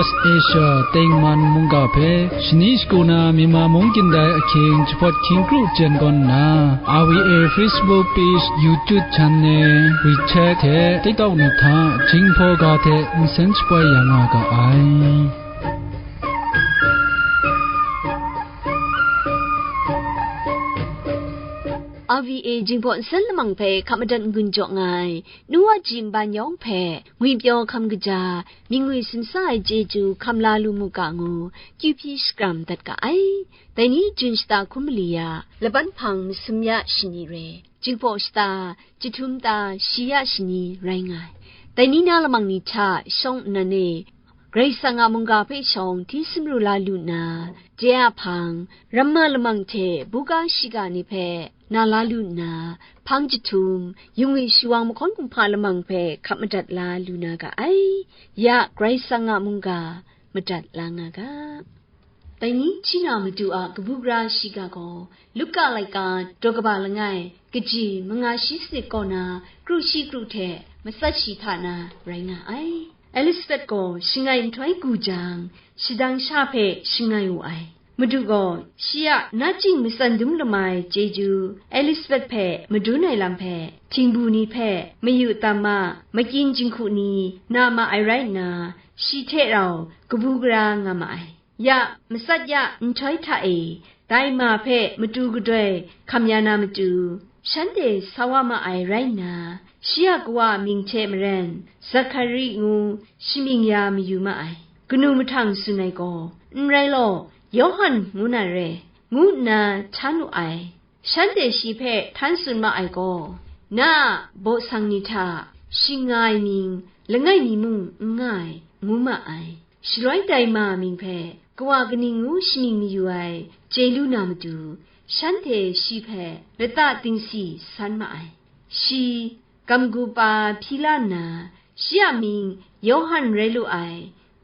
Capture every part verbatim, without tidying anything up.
Asia tengman mungga hpe shani shagu na Myanmar mung kyin dai ahkying jahpawt hkying kru jen gawn nna, R V A Facebook page, YouTube channel, WeChat hte TikTok ni hta Jinghpaw ga hte nsen shapoi ya nga ga ai. R V A Jinghpaw nsen lamang hpe hkap madat n-gun jaw nga ai, nu wa ji nban yawng hpe ngwipyaw hkam kaja, myingwi simsa ai chyeju hkam la lu mu ga ngu, kyu hpyi shakram dat ga ai. Dai ni Jun shata hkum mali ya, laban hpang masum ya shani re, Jinghpaw shata jahtum ta shi ya shani rai nga ai. Dai ni na lamang ni hta shawng nnan e, Karai Kasang a mungga hpe shawng hti sumru la lu nna, de a hpang, ramma lamang hte buga shiga ni hpe na la lu nna, hpang jahtum, yungwi shawang mahkawn kumhpa lamang hpe hkap madat la lu na ga ai. Ya Karai Kasang a mungga madat la nga ga. Dai ni hti na Madu a kabu gara shiga gaw, Luka laika daw kaba langai, kaji manga shi sanit kaw na, kru shi kru hte matsat shi hta na rai nga ai. Elisabet gaw shangai nhtoi gu jang, shadang sha hpe shangai wu ai. Madu gaw shi a nachying matsan dum lamai chyeju Elisabet hpe madun ai lam hpe, htingbu ni hpe mayu tam ma, makyin jinghku ni na ma ai rai nna, shi hte rau kabu gara nga ma ai. Ya, matsat ya nhtoi hta e, dai ma hpe matu gadoi hkam ya na matu, shanhte sa wa ma ai rai nna, shi a kawa mying hte maren, Zakhari ngu shamying ya mayu ma ai. Kanu mahtang tsun ai gaw, "N rai law, Yawhan ngu na re," ngu nna htan wu ai. Shanhte shi hpe htan tsun ma ai gaw, "Na a baw sang ni hta, shing nga ai mying, langai mi mung n nga ai," ngu ma ai. Shaloi dai ma mying hpe kawa kaning ngu shamying mayu ai chye lu na matu, shanhte shi hpe lata dingsi san ma ai. Shi gamgu pa hpyi la nna, shi a mying Yawhan rai lu ai,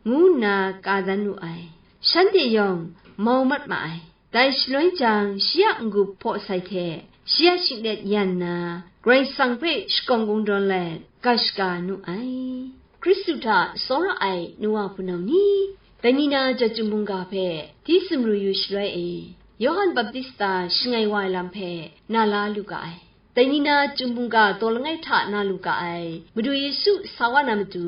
ngu nna ka dan wu ai. Shanhte yawng mau mat ma ai. Dai shaloi jang, shi a n-gup hpaw sai hte, shi a shinglet yan nna, Karai Kasang hpe shakawng kungdawn let, ga shaga nu ai. Hkristu hta tsawra ai nu wa hpunau ni, dai ni na chyum mungga hpe hti sumru yu shaloi e, Yawhan Baptista shangai wa ai lam hpe na la lu ga ai. Dai ni na chyum mungga daw langai hta na lu ga ai, Madu Yesu sa wa na matu,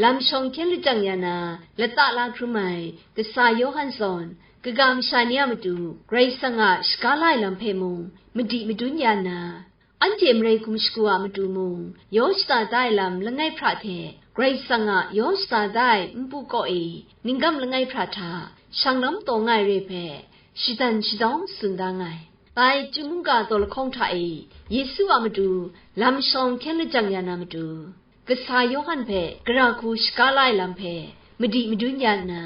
lam shawng hkyen lajang ya na, lata la hkrum ai, kasa Yawhan zawn, kaga masha ni a matu, Karai Kasang a shaga la ai lam hpe mung, madi madun ya nna, anhte marai hkum shagu a matu mung, yaw shada da ai lam langai hpra hte, Karai Kasang a yaw shada da ai npu kaw e, ninggam langai hpra hta, shang lam taw nga ai re hpe, shadan shadawng tsun da nga ai. Bai chyum mungga daw lahkawng hta e, Yesu a matu lam shawng hkyen lajang ya na matu, kasa Yawhan hpe gara hku shaga la ai lam hpe madi madun ya nna,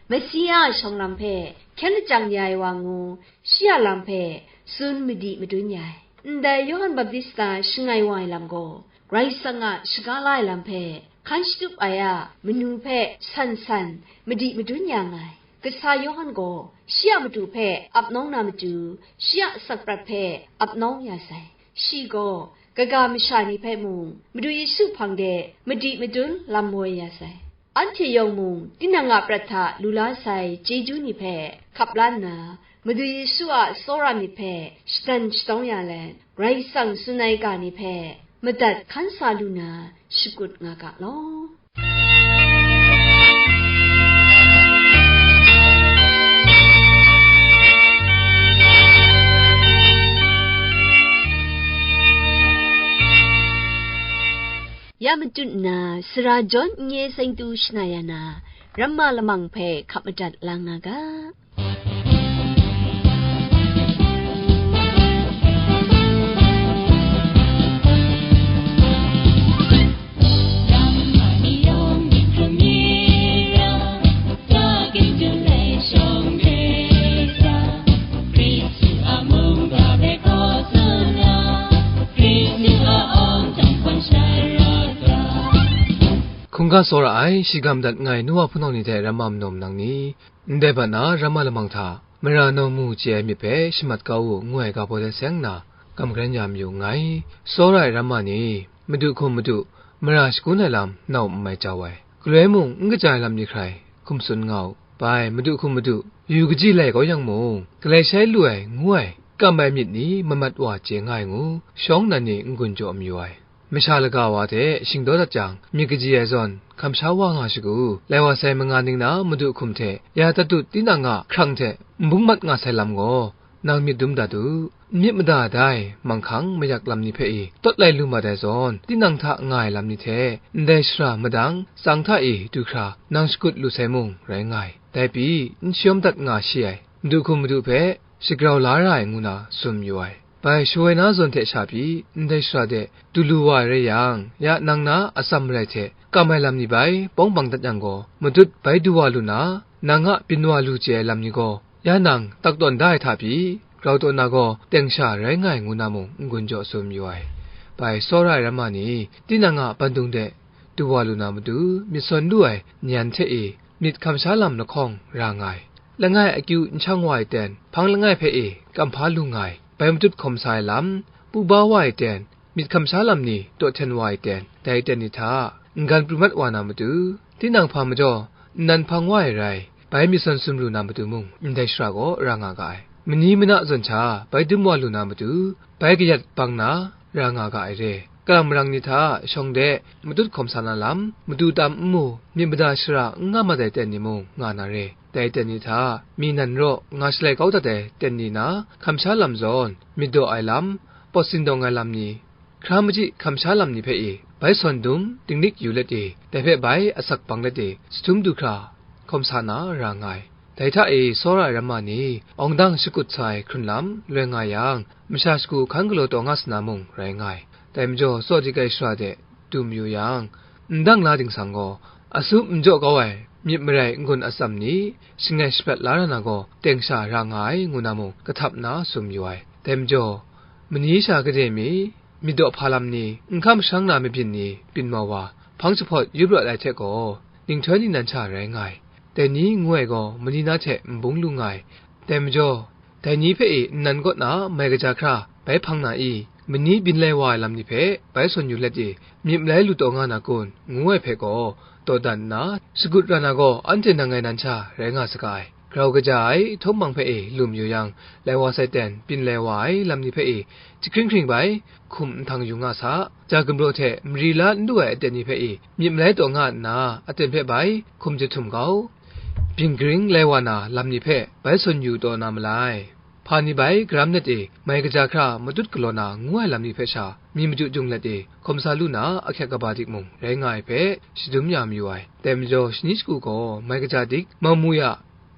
Masiya a shawng lam hpe hkyen lajang ya ai wa ngu, shi a lam hpe tsun madi madun ya ai. Ndai Yawhan Baptista shangai wa ai lam gaw, Karai Kasang a shaga la ai lam hpe hkan shatup ai a manu hpe san san madi madun ya nga ai. Kasa Yawhan gaw shi a matu hpe ap nawng na matu, shi a asak prat hpe ap nawng ya sai. Shi gaw kaga masha ni hpe mung, Madu Yesu hpang de madi madun lam woi ya sai. Anhte yawng mung, tinang a prat hta lu la sai chyeju ni hpe hkap la nna, Madu Yesu a tsawra myit hpe shadan shatawng ya let, Karai Kasang tsun ai ga ni hpe madat hkan sa lu na shakut nga ga law. Ya matut nna, sara John n-, nye seng tu shana ya na, ramma lamang hpe hkap madat la nga ga. Hkungga tsawra ai, shigam dat nngai nu wa hpunau ni hte ramma manaw manang ni, ndai bat na ramma lamang hta, mara nawng mu chye ai myit hpe shamat kau u, ngu ai ga baw let seng nna, kam hkaran ya mayu nngai. Tsawra ai ramma ni, madu hkum madu, mara shagun ai lam nau n mai jau ai, galoi mung n kaja ai lam ni hkrai, hkum tsun nga u. Bai, Madu hkum Madu, yu kaji lai kau yang mung, galai shai lu ai, ngu ai, kam ai myit ni mamat wa chye nga ai ngu, shawng nnan ni n-gun jaw mayu ai. Masha laga wa hte shingdaw dat jang, myit kaji ai zawn, hkam sha wa nga shagu, lai wa sai manga ning na Madu hkum hte, ya tatut tinang a hkrang hte n bung mat nga sai lam gaw, nang myit dum dat u. N myit mada ai, manghkang mayak lam ni hpe i tawt lai lu mat ai zawn, tinang hta nga ai lam ni hte, ndai shara madang tsang hta i du hkra nang shakut lu sai mung rai nga ai. Dai pyi, n shayawm dat nga shi ai, Madu hkum Madu hpe shagrau la ra ai ngu na tsun mayu ai. Bai shawoi na zawn hte sha pyi, ndai shara de du lu wa ai rai yang, ya nang na atsam marai hte kam ai lam ni bai pawng bang dat yang gaw, matut bai du wa lu na, nang a byin wa lu chye ai lam ni gaw, ya nang tak tawn da ai hta pyi, grau taw na gaw teng sha rai nga ai ngu na mung n-gun jaw tsun mayu ai. Bai tsawra ai ramma ni, tinang a bandung de du wa lu na matu, myit sawn lu ai nyan hte e myit hkam sha lam lahkawng ra nga ai. Langai akyu n shang wa ai ten, hpang langai hpe e kam hpa lu nga ai. Bai matut hkawm sa ai lam, pu ba wa ai ten, myit hkam sha lam ni taw hten wa ai ten, dai ten ni hta n-gan pru mat wa na matu, tinang hpa majaw nnan hpang wa ai rai, bai myit sawn sum lu na matu mung, ndai shara gaw ra nga ga ai. Mani mana zawn sha bai dum wa lu na matu, bai kayat bang na ra nga ga ai re. Kalang marang ni hta shawng de matut hkawm sa na lam, matu tam n mu, myit mada shara n nga mat ai ten ni mung nga na re. Dai ten ni hta, mi nan raw nga shalai kau dat ai ten ni na, hkam sha lam zawn, myit daw ai lam, pawt sindawng ai lam ni, hkra machyi hkam sha lam ni hpe e, bai sawn dum, dinglik yu let e, dai hpe bai asak bang let e, jahtum du hkra, hkawm sa na ra nga ai. Dai hta e, tsawra ai ramma ni, awng dang shakut sa ai hkrun lam, loi nga yang, masha shagu hkan galaw taw nga sa na mung rai nga ai. Dai majaw, tsaw dik ai shara de du mayu yang, n dang la dingsang gaw, asu n jaw kau ai, myit marai n-gun atsam ni, shangai shaprat la ra na gaw, teng sha ra nga ai, ngu na mung, kahtap nna tsun mayu ai. Dai majaw, mani sha gade mi, myit daw hpa lam ni, n hkam shangang na mabyin ni, byin mau wa, hpang jahpawt yup rawt ai hte gaw, ninghtoi ningnan sha rai nga ai. Dai ni ngu ai gaw, mani na hte n bung lu nga ai. Dai majaw, dai ni hpe e nnan kaw na mai kaja hkra bai hpang na i? Mani byin lai wa ai lam ni hpe bai sawn yu let e, myit malai lu taw nga na kun, ngu ai hpe gaw, dawdan nna, shagut ra na gaw, anhte nang ngai nan sha rai nga saga ai. Grau kaja ai, htawm mang hpe e lu mayu yang, lai wa sai ten, byin lai wa ai lam ni hpe e, jahkring hkring bai, hkum nhtang yu nga sa, ja gumraw hte mari la n lu ai aten ni hpe e, myit malai taw nga nna, aten hpe bai, hkum jahtum kau, byin karing lai wa na lam ni hpe bai sawn yu taw na malai. Hpa ni bai, garam let e, mai kaja hkra matut galaw na ngu ai lam ni hpe sha, mi maju jung let e, hkawm sa lu na ahkyak kaba dik mung rai nga ai hpe, shadum ya mayu ai. Dai majaw, shani shagu gaw, mai kaja dik, mamu ya,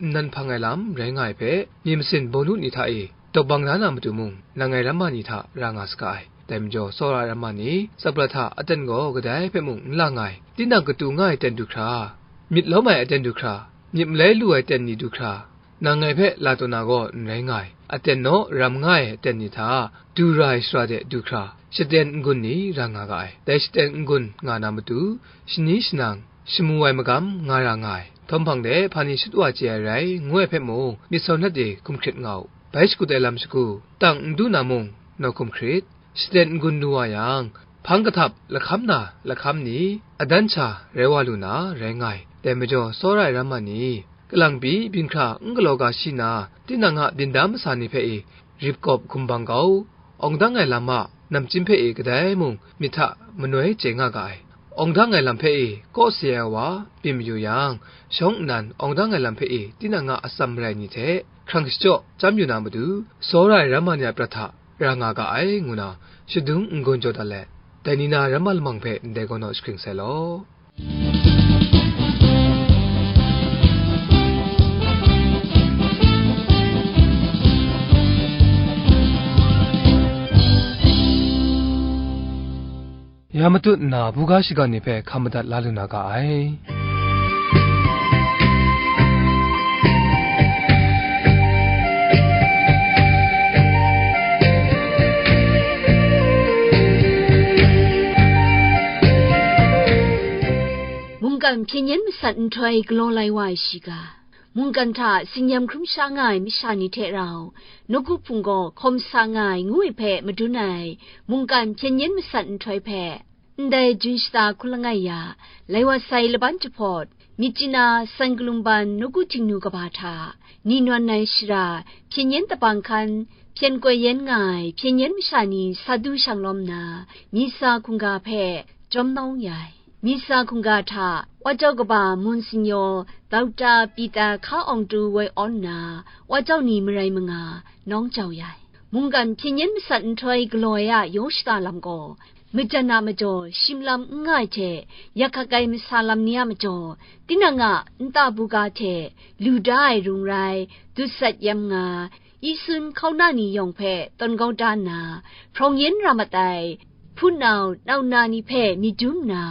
nnan hpang ai lam rai nga ai hpe, myit masin bawnu ni hta e, dawk bang la na matu mung, nang ai ramma ni hta ra nga saga ai. Dai majaw, tsawra ai ramma ni, tsapra hta aten gaw kadai hpe mung n la nga ai. Tinang katu nga ai ten du hkra, myit lawm ai aten du hkra, myit malai lu ai ten ni du hkra, nang ngai hpe la taw na gaw n rai nga ai. Aten naw ram nga ai aten ni hta, du ra ai shara de du hkra, shaten n-gun ni ra nga ga ai. Dai shaten n-gun nga na matu, shani shanang, shamu ai magam nga ra nga ai. Htawm hpang de hpa ni shut wa chye ai rai, ngu ai hpe mung, myit sawn let e hkum hkrit nga u. Bai shakut ai lam shagu, tang n du na mung, nawk hkum hkrit. Shaten n-gun lu wa yang, hpang kahtap lahkam na lahkam ni, adan sha rai wa lu na rai nga ai. Dai majaw, tsawra ai ramma ni, kalang pyi byin hkra n galaw ga shi na, tinang a byin dam masa ni hpe e, rip kawp hkum bang kau, awng dang ai lam a namchyim hpe e kadai mung myit hta manoi chye nga ga ai. Awng dang ai lam hpe e kaw si ai wa byin mayu yang, shawng nnan awng dang ai lam hpe e tinang a atsam marai ni hte hkrang shachyaw chyam yu na matu, tsawra ai ramma ni a prat hta ra nga ga ai, ngu na shadum n-gun jaw dat let, dai ni na ramma lamang hpe ndai gaw naw jahkring sai law. Ya matut nna, buga shiga ni hpe hkam madat la lu na ga ai. Mungkan hpyen yen masat nhtoi galaw lai wa ai shiga. Mungkan hta tsin-yam hkrum sha nga ai masha ni hte rau, nawku hpung gaw hkawm sa nga ai ngu ai hpe madun ai, mungkan hpyen yen masat nhtoi hpe, ndai jun shata hkun langai ya, lai wa sai laban jahpawt, Myitkyina San Kalumban nawku Htingnu kaba hta, ni nawn ai shara, hpyen yen dabang hkan, hpyen koi yen nga ai hpyen yen masha ni sa du shang lawm nna, Misa hkungga hpe jawm nawng ya ai. Misa hkungga hta, Wa jau kaba Monsignor Doctor Peter Hka Awng Tu woi awn nna, Wa jau ni marai manga nawng jau ya ai. Mungkan hpyen yen masat nhtoi galaw ai a yaw shada lam gaw, majan a majaw shim lam n nga ai hte, yak hkak ai masa lam ni a majaw, tinang a nta buga hte lu da ai rung rai, dut sat yam nga, isun hkauna ni yawng hpe tawn kau da nna, hprawng yen ra mat ai hpunau nau na ni hpe myit dum nna,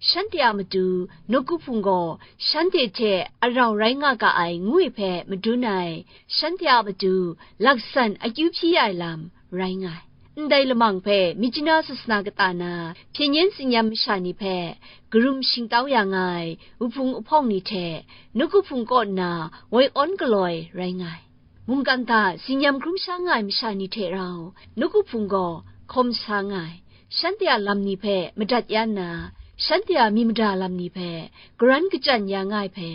shanhte a matu nawku hpung gaw shanhte hte arau rai nga ga ai ngu ai hpe madun ai, shanhte a matu laksan akyu hpyi ai lam rai nga ai. Ndai lamang hpe Myitkyina sasana kata na hpyen yen tsinyam masha ni hpe karum shingtau ya nga ai wuhpung wuhpawng ni hte nawku hpung kaw nna woi awn galaw ai rai nga ai. Mungkan hta tsinyam hkrum sha nga ai masha ni hte rau nawku hpung gaw hkawm sa nga ai. Shanhte a lam ni hpe madat ya nna, shanhte a mi mada lam ni hpe karan kachyan ya nga ai hpe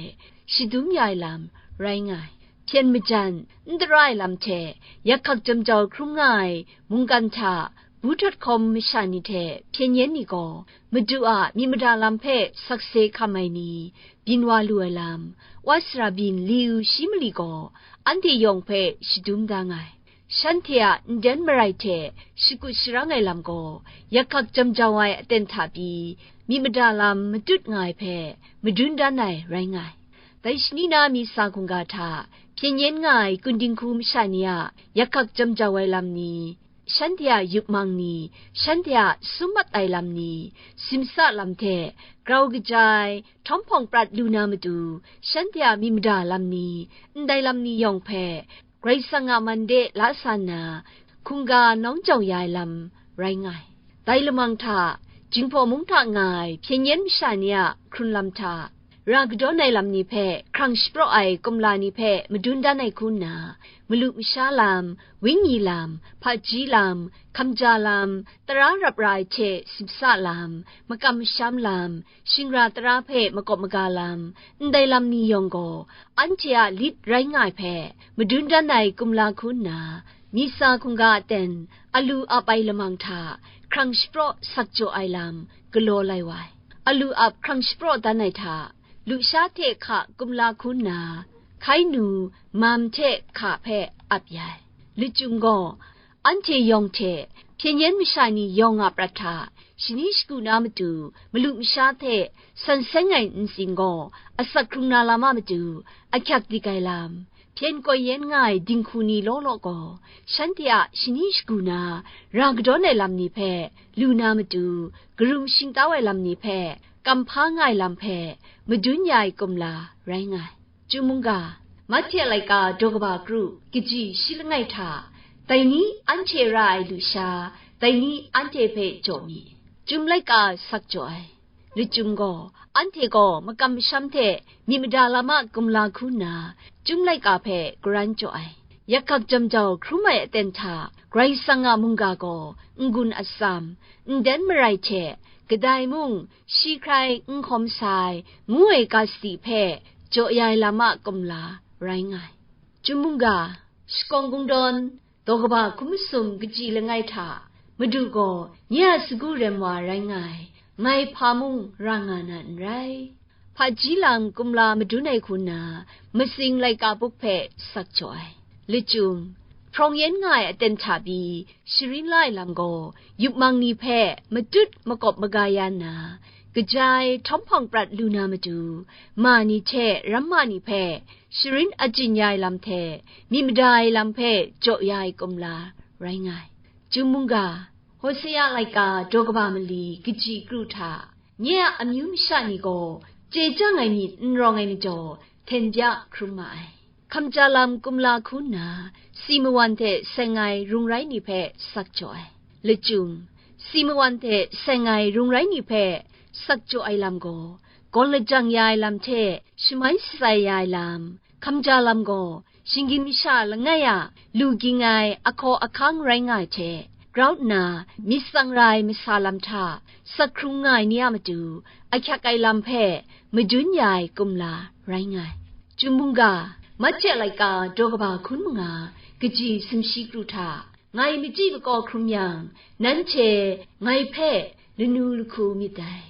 shadum ya ai lam rai nga ai. Hpyen majan n tara ai lam hte yak hkak jam jau hkrum nga ai mungkan hta bu htawt hkawm masha ni hte hpyen yen ni gaw, Madu a mi mada lam hpe sakse hkam ai ni, byin wa lu ai lam, wa sara byin li u shi mali gaw, anhte yawng hpe shadum da nga ai. Shanhte a nden marai hte shakut sharang ai lam gaw, yak hkak jam jau ai aten hta pyi, mi mada lam matut nga ai hpe madun dan ai rai nga ai. Dai shani na Misa hkungga hta hpyen yen nga ai kun dinghku masha ni a yak hkak jam jau ai lam ni, shanhte a yup mang ni, shanhte a sum mat ai lam ni, simsa lam hte grau kaja ai, htawm hpawng prat lu na matu, shanhte a mi mada lam ni, ndai lam ni yawng hpe, Karai Kasang a man de la sa nna, hkungga nawng jau ya ai lam rai nga ai. Dai lamang hta, Jinghpaw mung hta nga ai hpyen yen masha ni a hkrun lam hta, ra kadawn ai lam ni hpe hkrang shapraw ai kumla ni hpe madun dan ai hku nna, malu masha lam, wenyi lam, hpaji lam, hkamja lam, tara rap ra ai hte simsa lam, makam masham lam, shingra tara hpe makawp maga lam, ndai lam ni yawng gaw, anhte a lit rai nga ai hpe madun dan ai kumla hku nna, Misa hkungga aten alu ap ai lamang hta hkrang shapraw sak jaw ai lam galaw lai wa ai. Alu ap hkrang shapraw dan ai hta, lusha hte hka kumla hku nna, hkainu mam hte hka hpe ap ya ai. Lachyum gaw, anhte yawng hte hpyen yen masha ni yawng a prat hta shani shagu na matu, malu masha hte san seng ai ntsin gaw asak hkrung na lam a matu, ahkyak dik ai lam, hpyen koi yen nga ai dinghku ni law law gaw, shanhte a shani shagu na ra kadawn ai lam ni hpe lu na matu, karum shingtau ai lam ni hpe kam hpa nga ai lam hpe madun ya ai kumla rai nga ai. Chyum mungga, Mahte laika daw kaba kru, kaji shi langai hta, dai ni anhte ra ai lusha, dai ni anhte hpe jaw mi. Chyum laika sak jaw ai. Lachyum gaw, anhte gaw makam masham hte myit mada lam a kumla hku nna, Chyum laika hpe karan jaw ai. Yak hkak jam jau hkrum ai aten hta, Karai Kasang a mungga gaw n-gun atsam, nden marai hte, kadai mung shi hkrai n hkawm sa ai, ngu ai ga sadi hpe jaw ya ai lam a kumla rai nga ai. Chyum mungga, shakawng kungdawn, daw kaba hkum masum kaji langai hta, Madu gaw nye a sagu rem wa rai nga ai, ngai hpa mung ra nga na n rai. Hpaji lam kumla madun ai hku nna, matsing laika buk hpe sak jaw ai. Lachyum, hprawng yen nga ai aten hta pyi sharin la ai lam gaw, yup mang ni hpe matut makawp maga ya nna, kaja ai htawm hpawng prat lu na matu, ma ni hte ramma ni hpe sharin ajin ya ai lam hte, myit mada ai lam hpe jaw ya ai kumla rai nga ai. Chyum mungga, Hosea laika daw kaba mali kaji kru hta, nye a amyu masha ni gaw chye chyang ai myit n rawng ai majaw, hten bya hkrum ma ai. Hkamja lam kumla hku nna, si mawan hte seng ai rung rai ni hpe sak jaw ai. Lachyum, si mawan hte seng ai rung rai ni hpe sak jaw ai lam gaw, gawn lajang ya ai lam hte shamai shatsai ya ai lam, hkamja lam gaw, shinggyim masha langai a lu ging ai ahkaw ahkang rai nga ai hte, grau nna myit tsang ra ai masa lam hta sak hkrung nga ai ni a matu ahkyak ai lam hpe madun ya ai kumla rai nga ai. Chyum mungga, Mathte laika daw kaba hkun manga kaji sumshi kru hta ngai machyi makaw hkrum yang, nanhte ngai hpe lanu lahku myit dai.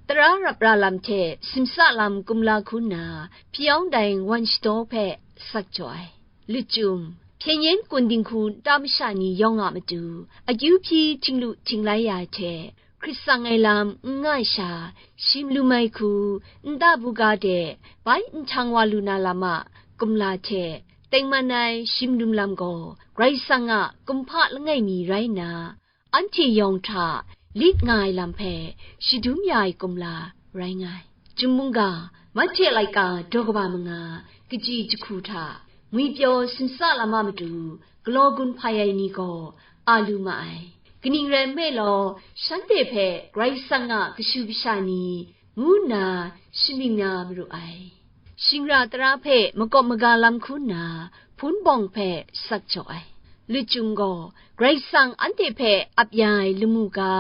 Tara rap ra lam hte simsa lam kumla hku nna hpyi yawng dai wan shadaw hpe sak jaw ai. Lachyum, hpyen yen kun dinghku nta masha ni yawng a matu, akyu hpyi htinglu htinglai ya ai hte, hkrit tsang ai lam n nga ai sha, shim lum ai hku, nta buga de bai nhtang wa lu na lam a kumla hte, tengman ai shim lum lam gaw Karai Kasang a kumhpa langai mi rai nna, anhte yawng hta lit nga ai lam hpe shadum ya ai kumla rai nga ai. Chyum mungga, Mathte laika daw kaba manga kaji jahku hta ngwipyaw simsa lam a matu galaw gun hpai ai ni gaw a lu ma ai. Kaning rai nme law, shanhte hpe Karai Kasang a kashu kasha ni ngu nna shamying na maru ai. Shingra tara hpe makawp maga lam hku nna, hpun bawng hpe sak jaw ai. Lachyum gaw, Karai Kasang anhte hpe ap ya ai lamu ga,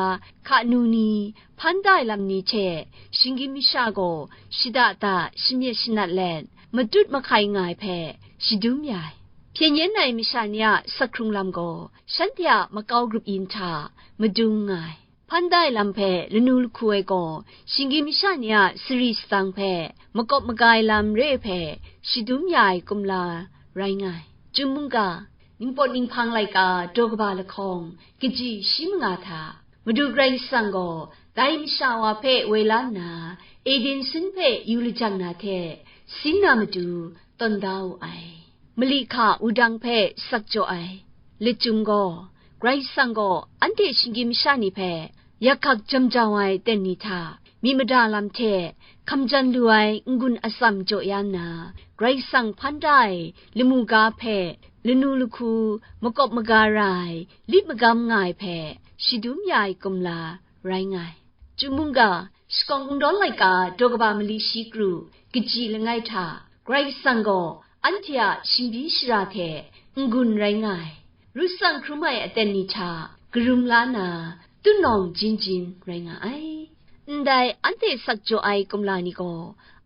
hka nu ni, hpan da ai lam ni hte, shinggyim masha gaw shada da shamyet shanat let, matut mahkai nga ai hpe shadum ya ai. Hpyen yen ai masha ni a sak hkrung lam gaw, shanhte a makau grup yin hta madung nga ai. Hpan da ai lam hpe lanu lahku ai gaw, shinggyim masha ni a sari sadang hpe makawp maga ai lam re ai hpe shadum ya ai kumla rai nga ai. Chyum mungga, ningpawt ninghpang laika daw kaba lahkawng kaji shi manga hta, Madu Karai Kasang gaw dai masha wa hpe woi la nna, Eden sun hpe yu lajang na hte sin na matu tawn da wu ai. Mali hka wudang hpe sak jaw ai. Lachyum gaw, Karai Kasang gaw anhte shinggyim masha ni hpe yak hkak jam jau ai aten ni hta, myit mada lam hte hkamjan lu ai n-gun atsam jaw ya nna, Karai Kasang hpan da ai lamu ga hpe lanu lahku makawp maga ra ai, lit magam nga ai hpe shadum ya ai kumla rai nga ai. Chyum mungga, shakawng kungdawn laika daw kaba mali shi kru kaji langai hta, Karai Kasang gaw anhte a shingbyi shara hte n-gun rai nga ai. Ru tsang hkrum ai aten ni hta karum la na, tutnawng jin jin rai nga ai. Ndai anhte sak jaw ai kumla ni gaw,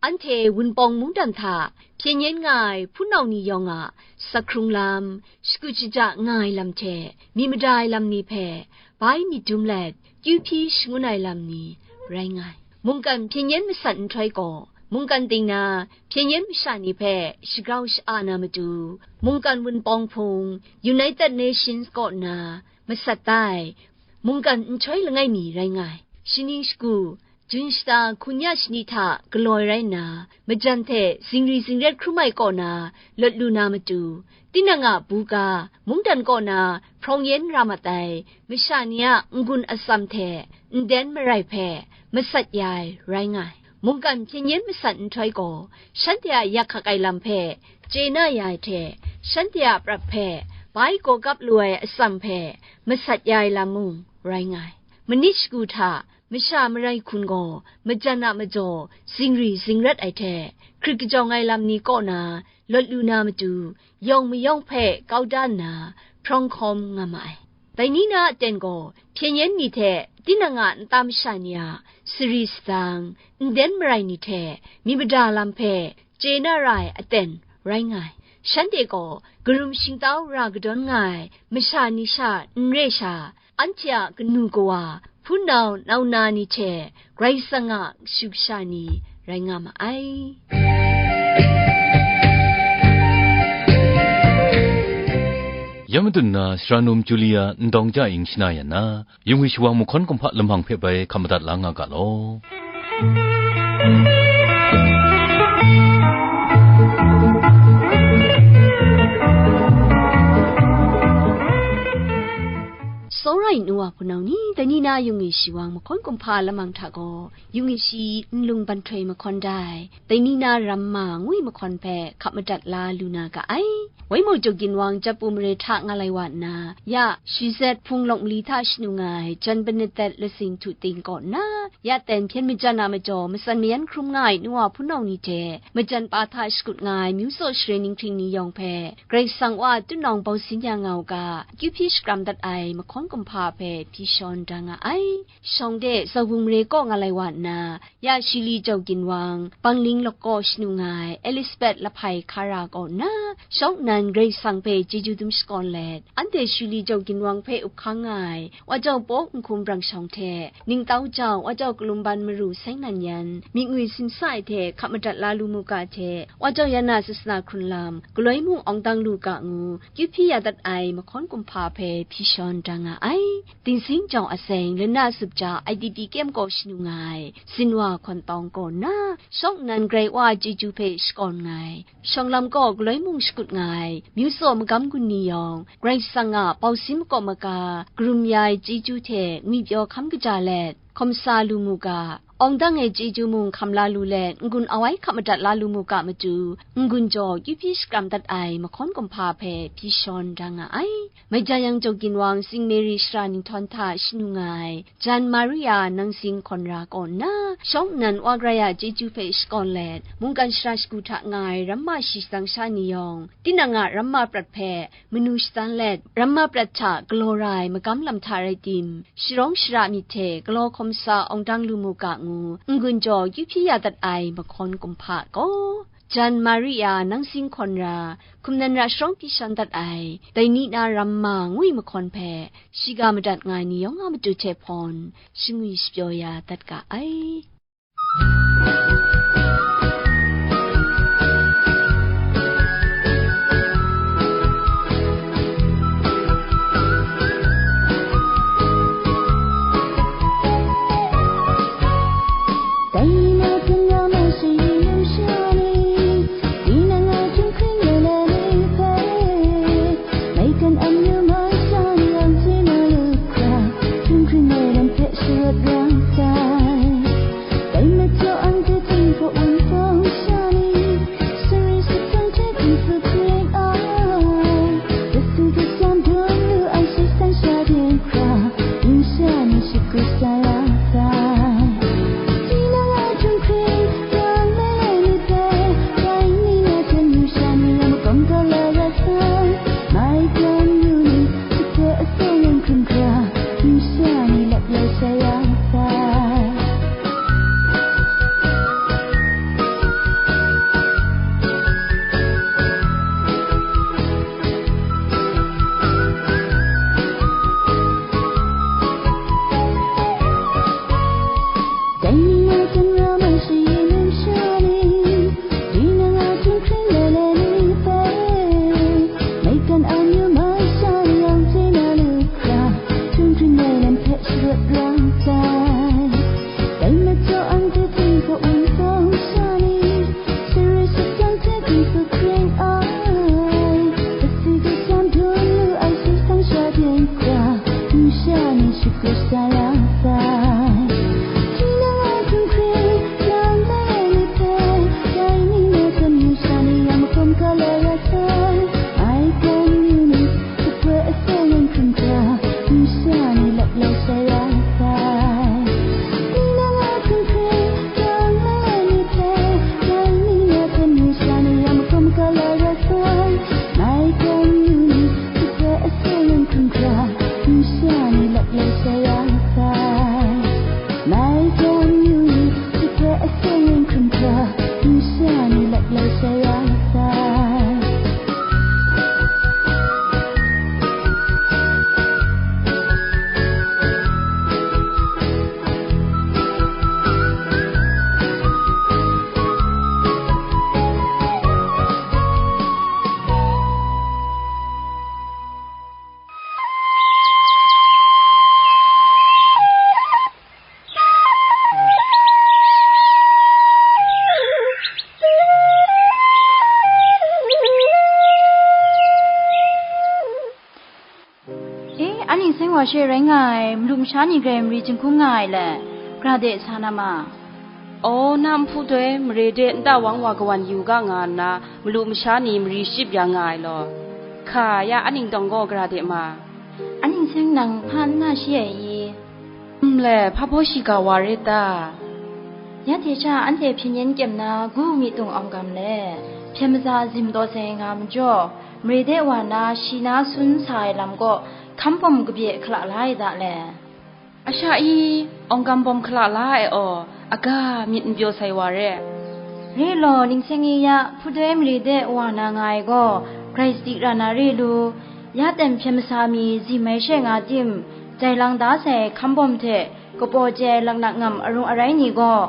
anhte Wunpawng mungdan hta hpyen yen nga ai hpunau ni yawng a sak hkrung lam, shakut shaja nga ai lam hte myit mada ai lam ni hpe bai myit dum let, kyu hpyi shangun ai lam ni rai nga ai. Mungkan hpyen yen masat nhtoi gaw, mungkan ting na hpyen yen masha ni hpe shagrau sha-a na matu, mungkan Wunpawng Hpung, United Nations kaw na masat da ai mungkan nhtoi langai mi rai nga ai. Shani shagu, Jun shata hkun ya shani hta galaw ai rai nna, majan hte zingri zingret hkrum ai kaw na lawt lu na matu, tinang a buga, mungdan kaw na hprawng yen ra mat ai masha ni a n-gun atsam hte nden marai hpe masat ya ai rai nga ai. Mungkan hpyen yen masat nhtoi gaw, shanhte a yak hkak ai lam hpe chye na ya ai hte, shanhte a prat hpe bai gaw gap lu ai atsam hpe masat ya ai lam mung rai nga ai. Manit shagu hta masha marai hkun gaw majan a majaw zingri zingrat ai hte, hkrit kajawng ai lam ni kaw na lawt lu na matu, yawng mayawng hpe kau da nna hprawng hkawm nga ma ai. Dai ni na aten gaw, hpyen yen ni hte tinang a nta masha ni a sari sadang, nden marai ni hte myit mada lam hpe chye na ra ai aten rai nga ai. Shanhte gaw karum shingtau ra kadawn nga ai masha ni sha n re sha, anhte a kanu kawa, hpunau nau na ni hte Karai Kasang a kashu kasha ni rai nga ma ai. Ya madun na, Sara Num Julia ndawng ja ing shana yan na, yung ai shawang mahkawn kumhpa lamang hpe bai hkap madat la nga ga law. Tsawra ai nu wa hpunau ni, dai ni na yung ai shawang mahkawn kumhpa lamang hta gaw, yung ai shi nlung ban htoi mahkawn da ai, dai ni na ramma ngwi mahkawn hpe hkap madat la lu na ga ai. Waimu Jaw Ginwang Japu mare hta nga lai wa nna, ya Shizet Hpung Lawk Mali hta shanu nga ai jan Bernadette Lasing Htu Ting kaw nna, ya ten hpyen majan a majaw matsan mayan hkrum nga ai nu wa hpunau ni hte majan pa hta shakut nga ai myu tsaw share ninghting ni yawng hpe, Karai Kasang Wa a tunawng bau sin ya nga u ga, akyu hpyi shakram dat ai mahkawn kumhpa hpe hpyi shawn da nga ai. Shawng de Zaubung mare kaw nga lai wa nna, ya Shili Jaw Ginwang, Bangling Lawk kaw shanu nga ai Elizabeth Lahpai Hkara kaw nna, shawng nnan Karai Kasang hpe chyeju dum shakawn let, anhte Shili Jaw Ginwang hpe up hkang nga ai, Wa Jau Paw Nhkum Brang Shawng hte, Ningtau Jau, Wa Jau Kalumban Maru Seng Nan Yan, myit ngwi simsa ai hte hkap madat la lu mu ga hte, Wa Jau Yana Sasana Hkrunlam, Galoi Mung Awng Dang Lu Ga ngu, akyu hpyi ya dat ai mahkawn kumhpa hpe hpyi shawn da nga ai. Dingsing Jawng Aseng, Lana Sup Ja, I D P Kem kaw shanu nga ai, Sinwa Hkawn Tawng kaw nna, shawng nnan Karai Wa a chyeju hpe shakawn nga ai, shawng lam kaw galoi mung shakut nga ai, myu tsaw magam gun ni yawng, Karai Kasang a bau sin makaw maga, karum ya ai chyeju hte ngwipyaw hkam kaja let, hkawm sa lu mu ga, awng dang e chyeju mung hkam la lu let, n-gun awai hkap madat la lu mu ga matu, n-gun jaw akyu hpyi shakram dat ai mahkawn kumhpa hpe hpyi shawn da nga ai. Mai ja yang Jaw Ginwang Sing Mary Shara Ninghtawn hta shanu nga ai, jan Maria Nang Sing Hkawn Ra kaw nna, shawng nnan Wa Karai a chyeju hpe shakawn let, mungkan shara shagu hta nga ai ramma shi shatsang sha ni yawng, tinang a ramma prat hpe manu shadan let, ramma prat hta galaw ra ai magam lam hta rai tim, sharawng shara myit hte galaw hkawm sa awng dang lu mu ga ngu, n-gun jaw akyu hpyi ya dat ai mahkawn kumhpa gaw, jan Maria Nang Sing Hkawn Ra, hkum nan ra sharawng hpyi shawn dat ai, dai ni na ramma ngwi mahkawn hpe, shiga madat nga ai ni yawng a matu hte hpawn, shangwi shapyaw ya dat ga ai. E, anhte seng wa she rai nga ai, malu masha ni grai mari jinghkum nga ai le, gra de sa na ma. Aw, na nhpu doi mare de nta wang wa kawan yu ga nga nna, malu masha ni mari shachyip ya nga ai law. Hka, ya a ningtawng gaw gara de ma. A ningseng nang hpa n na shi ai i? N le, hpa baw shiga wa rit ta? Ya hte sha anhte hpyen yen kyem na gu mi tung awng gam le, hpyen maza zim taw sai nga majaw, mare de wa na shi na sun sa ai lam kaw hkam bawm kabye hkala la ai da le. A sha i, awng gam bawm hkala la ai aw, aga myit n pyaw sai wa re. Re law, ningseng i ya, hpudoi mare de wa na nga ai gaw, grai sadi ra na re lu, ya ten hpyen masa mi zim ai she nga tim, jai lang da sai hkam bawm hte, kapaw chye ai laknak ngam arung arai ni gaw,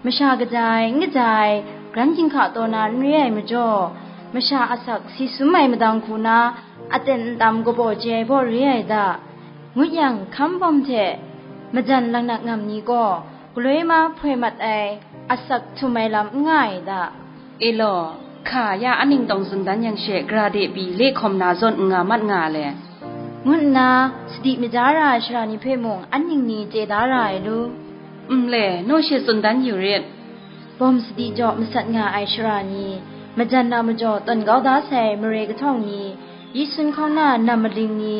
masha kaja ai, n kaja ai, gran ginhka taw na n re ai majaw, masha asak si sum ai madang hku na, aten ntam kabaw chye ai baw re ai da, ngut yang, hkam bawm hte majan laknak ngam ni gaw, galoi ma hpoi mat ai, asak htum ai lam n nga ai da. E law, hka, ya a ningtawng tsun dan yang she, gara de pyi le hkawm na zawn n nga mat nga le, ngut nna, sadi maja ra ai sara ni hpe mung an ning ni chye da ra ai lu? N le, naw she tsun dan yu rit. Bawm sadi jaw masat nga ai sara ni, majan na majaw tawn kau da sai mare kahtawng ni, yi sun hkauna nam maling ni,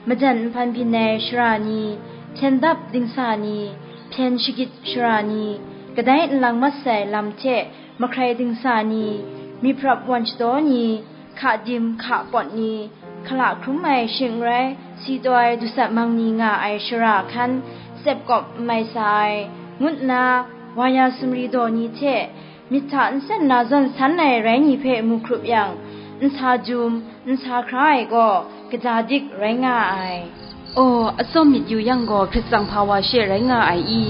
majan nhpan byin ai sara ni, hpyen dap dingsa ni, hpyen shagit sara ni, kadai nlang mat sai lam hte mahkrai dingsa ni, myit prap wan shadaw ni, hka dim, hka pawt ni, hkala hkrum ai shing n rai, si taw ai dusat mang ni nga ai shara hkan, tsep kawp n mai sa ai, ngut nna, wa ya sumri daw ni hte, myit hta n sen na zawn san ai rai ni hpe mu hkrup yang, n sa jum, n sa hkra ai gaw, kaja dik rai nga ai. Aw, atsawm myit yu yang gaw, hprit tsang hpa wa she rai nga ai i?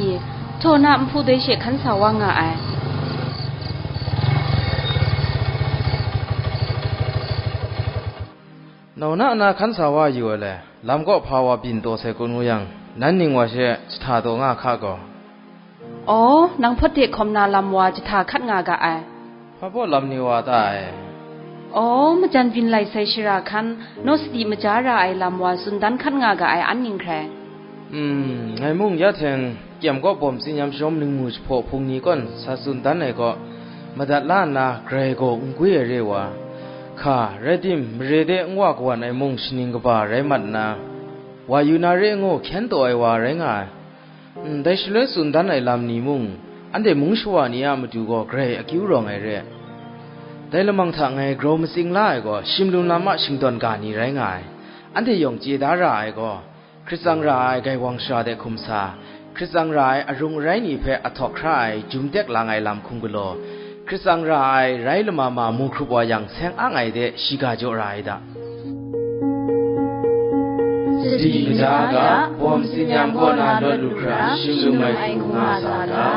Htaw na nhpu doi she hkan sa wa nga ai. Nau na na hkan sa wa yu ai le, lam kaw hpa wa byin taw sai kun ngu yang, nan ning wa she jahta taw nga hka gaw. Aw, nang hpawt de hkawm na lam wa jahta hkat nga ga ai. Hpa baw lam ni wa ta ai? Aw, majan byin lai sai shara hkan, naw sadi maja ra ai lam wa tsun dan hkat nga ga ai an ning hkrai. Hmm, ngai mung ya hteng, kyem kaw bawm tsinyam shawm ningmu jahpaw hpung ni kawn sa tsun dan ai kaw, madat la nna grai gaw n gwi ai re wa, hka, rai tim, mare de n wa kawan ai mung shaning kaba rai mat nna, wa yu na re ngu hkyen taw ai wa rai nga ai. Ndai shaloi tsun dan ai lam ni mung, anhte mung shawa ni a matu gaw grai akyu rawng ai re. Dai lamang hta ngai grau matsing la ai gaw, shim lum lam a shingdawn ga ni rai nga ai. Anhte yawng chye da ra ai gaw, hkrit tsang ra ai gaiwang shara de hkum sa, hkrit tsang ra ai arung arai ni hpe ahtawk hkra ai jum tek lang ai lam hkum galaw, hkrit tsang ra ai rai lama ma mu hkrup wa yang seng ang ai de shiga jaw ra ai da. Sadi kaja ga, bawm tsinyam kaw na lawt lu hkra, shim lum ai hku nga sa ga.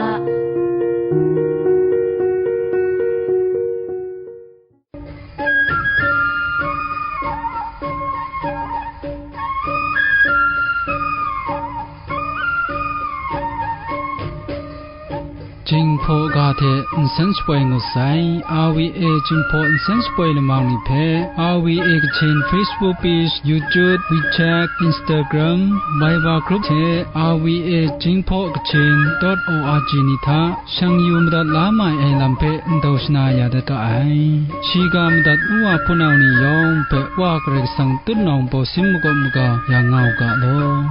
Jinghpaw ga hte nsen shapoi ngut sai, R V A Jinghpaw nsen shapoi lamang ni hpe, R V A Kachin Facebook page, YouTube, WeChat, Instagram, Viber group hte R V A Jinghpaw Kachin dot O R G ni hta shang yu madat la mai ai lam hpe ndau shana ya dat ga ai. Shiga madat u wa hpunau ni yawng hpe Wa Karai Kasang tutnawng bawsin makawp maga ya nga u ga law.